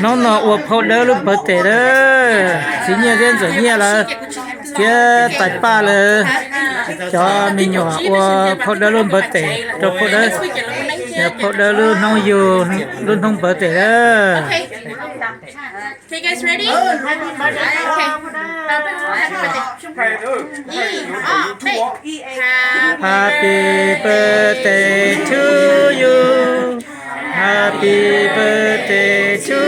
Hnub no ua phauj dawb lub birthday lawm, txiv Nyiaj thiab ntxawm Nyiaj lawv thiab tais Paj lawv cov me nyuam ua phauj dawb lub birthday rau phauj dawb. Phauj dawb lub hnub yug, lub hnub birthday lawm. Happy birthday to you. Happy birthday to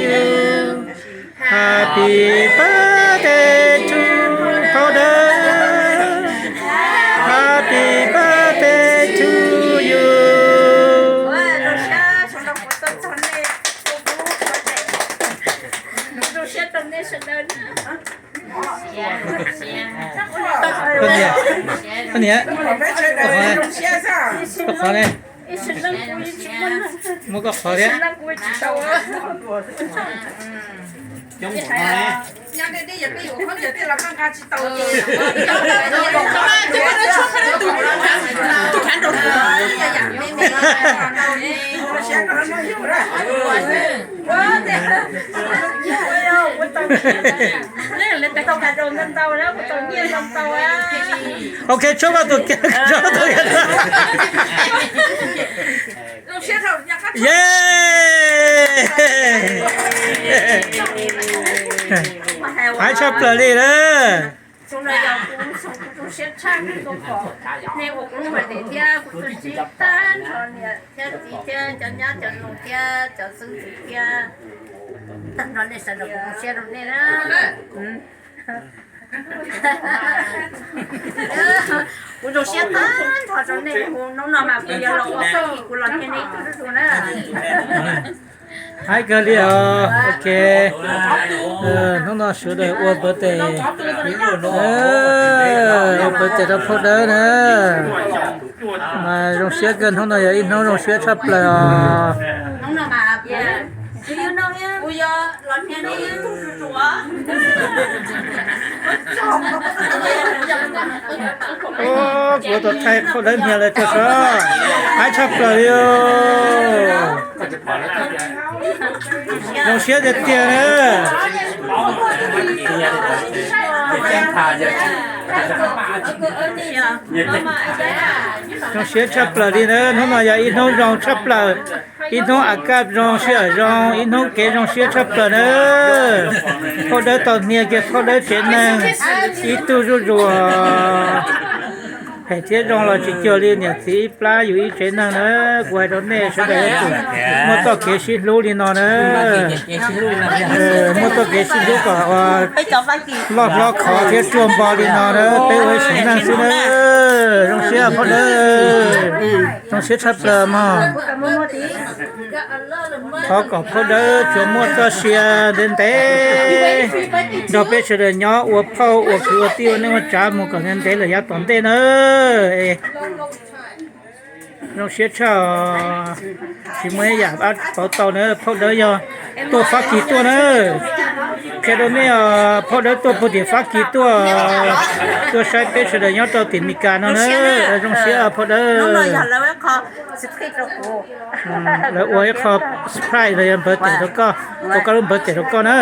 you. Happy birthday to phauj dawb. Happy birthday to you. Koj niam, koj niam, koj qhov ne, muab koj qhov thiab. Ok, tsuab koj tus kiag, tsuab koj tus kiag. Ye, hais tshaj plaws li lawm. Nej ua kuv lub birthday thiab kuv tus txiv tag nrho niam thiab txiv thiab cov nyab cov nus thiab cov xeeb ntxwv thiab tag nrho nej sawv daws kuv zoo siab rau nej na. Kuv zoo siab tag nrho rau nej, hnub no mas kuv yuav los ua txoj kev kuv los nrhiav nej ib tug zuj zus na. Haib kawg li os, ok. Hnub no sawv daws ua birthday, ua birthday rau phauj dawb na. Mas zoo siab kawg, hnub no yog ib hnub zoo siab tshaj plaws os. Kuv tau thaij phauj dawb hnia lawv tag sab, haib tshaj plaws li os. Zoo siab tiag tiag na. Zoo siab tshaj plaws li na, hnub no yog ib hnub zoo tshaj plaws, ib hnub a kaj zoo sij hawm zoo, ib hnub kev zoo siab tshaj plaws na. Phauj dawb tau hnia kiag phauj dawb tsev neeg ib tug zuj zus. Phem thiab zoo los tsis cuag li niam txiv ib plab yus ib tsev neeg na. Kuv hais rau nej sawv daws yuav tsum muaj txoj kev sib hlub li no na. Muaj txoj kev sib hlub kom ua loj hlob khov thiab ruaj npo li no na, peb ua ib sim neej xwb na. Zoo siab phauj dawb, zoo siab tshaj plaws mog. Thov kom phauj dawb tsuas muaj txoj sia ntev ntev nrog peb sawv daws nyob ua phauj ua kwv ua tij ua neej ua tsav mus kom ntev ntev lawm yav tom ntej na. Zoo siab tshaj, tsis muaj ib yam dab pauv tau na. Phauj dawb yog tuaj Fab Kis tuaj na. Qhia rau nej os, phauj dawb tuaj puag tim Fab Kis tuaj, tuaj saib peb sawv daws nyob rau tim Meskas no na. Zoo siab phauj dawb. Lawv ua ib qho surprise los yog npawg tes rau koj, ua koj lub npawg tes rau koj na.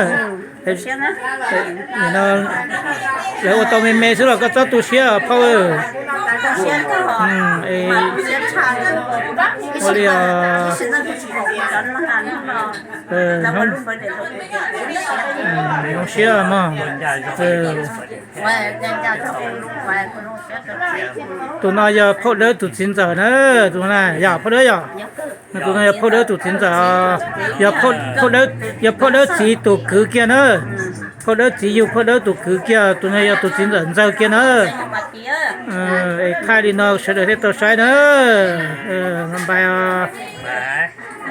Lawv ua tau me me xwb los koj txhob tu siab phauj. Ua li os. Zoo siab mog. Tus no yog phauj dawb tus txiv ntxawm na, tus no yog phauj dawb yog. Tus no yog phauj dawb tus txiv ntxawm, yog phauj dawb txiv tus kwv kiag na. Phauj dawb txiv yug phauj dawb tus kwv kiag, tus no yog tus txiv ntxawm ntxawg kiag na. Es thaij li no sawv daws thiaj tau saib na. Npais os.